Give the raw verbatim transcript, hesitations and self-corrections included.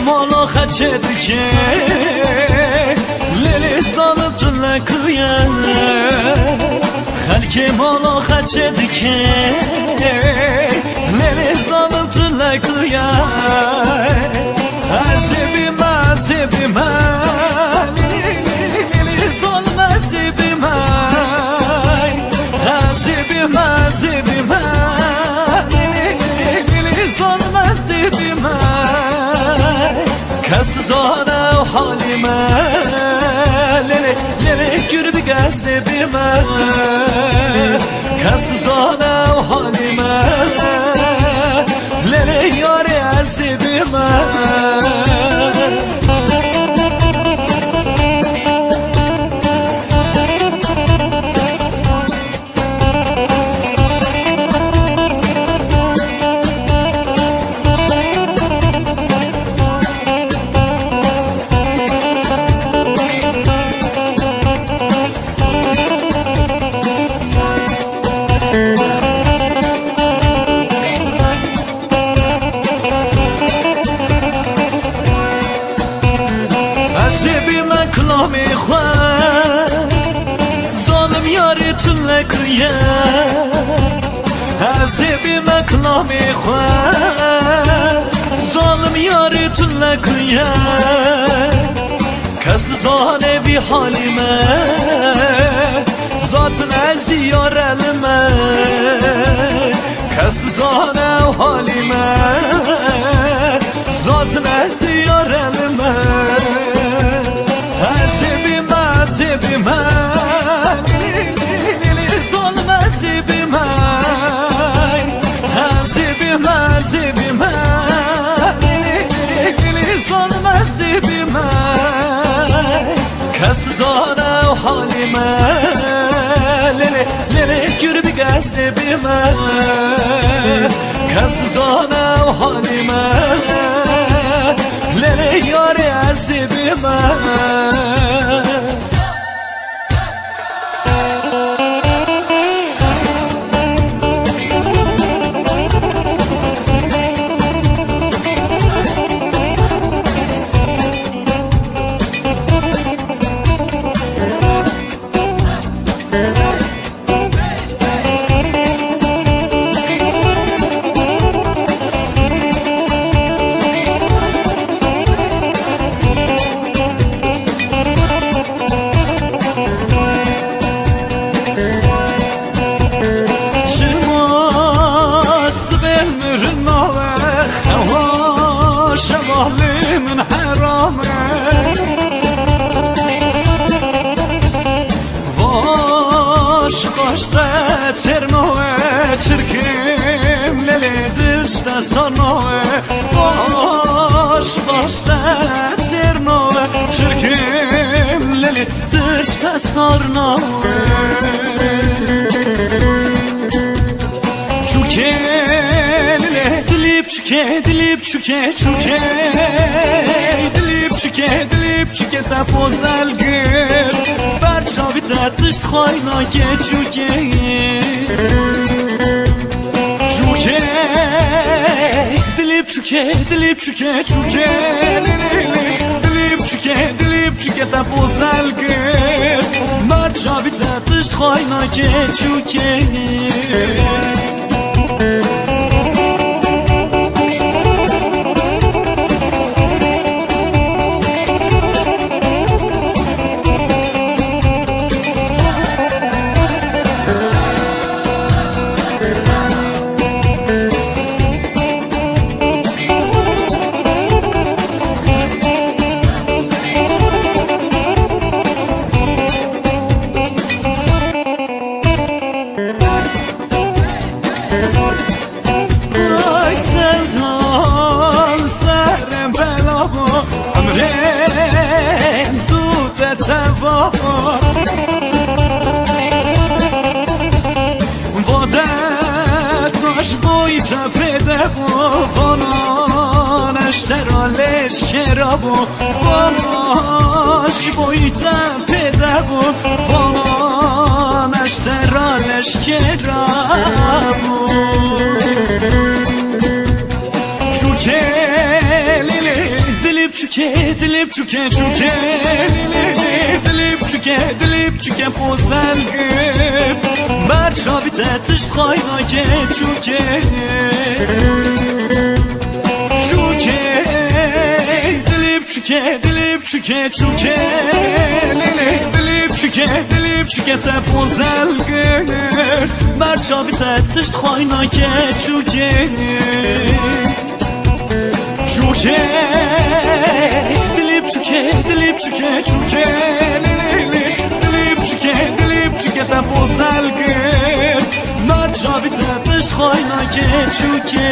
Mala xeçê dike, lêlê zalim tu lekuye. Xelkê mala xeçê dike, lêlê zalim tu lekuye. Ez ê bîme, ez ê bîme, lêlê zalim ez ê bîme. Ez ê bîme, ez ê bîme, lêlê zalim ez ê bîme. Kes zane ew halî me, lêlê, lêlê kür bike ez ê bîme. Kes zane ew halî me, lêlê yarê ez ê bîme. Ez ê bîme kilamê xwe, zalim yarê tu lekuye. Ez ê bîme kilamê xwe, zalim yarê tu lekuye. Kes dizane vî halî me, zatin ez yar elime. Kes dizane ew halî me, zatin ez yar elime. Ez ê bîme, ez ê bîme, lî, lî, lî, lî, zalim ez ê bîme. Ez ê bîme, ez ê bîme, lî, lî, lî, lî, zalim ez ê bîme. Kes zane ew halî me, lêlê, lêlê kür bike ez ê bîme. Kes zane ew halî me, lêlê yarê ez ê bîme. Çima sibê mirin nawe, xewa şeva lê min heram e. Vaş qaşte têr nawe, çirkim lêlê dişte sar nawe. Vaş qaşte têr nawe, çirkim lêlê dişte sar nawe. Çûkê lêlê dilî biçûkê, dilî biçûkê, çûkê, dilî biçûkê, dilî biçûkê te pozel gir. Ber çavî te tişt xway nake çûkê. Çûkê, dilî biçûkê, dilî biçûkê, çûkê, dilî biçûkê, dilî biçûkê te pozel gir. Ber çavî te tişt xway nake çûkê. Ay sevdan serem bela bû, emrên tu te teva bû. Vade taş boy te pêde bû, vana neştera leşkera bû, vana ji boy te pêde bû, vana neştera leşkera bû. Çûkê lêlê dilî Dilê biçûke çûke, lê, lê, lê, dilê biçûke, dilê biçûke pozel gir. Ber çavî te tişt xay nake çûke. Çûke, dilê biçûke, dilê biçûke çûke, lê, lê, dilê biçûke, dilê biçûke te pozel gir. Ber çavî te tişt xay nake çûke. Çûke, dilê biçûke, dilê biçûke çûke, lê, lê, lê. Dilê biçûke, dilê biçûke te pozel kir. Ber çavî te tişt xay nake çûke.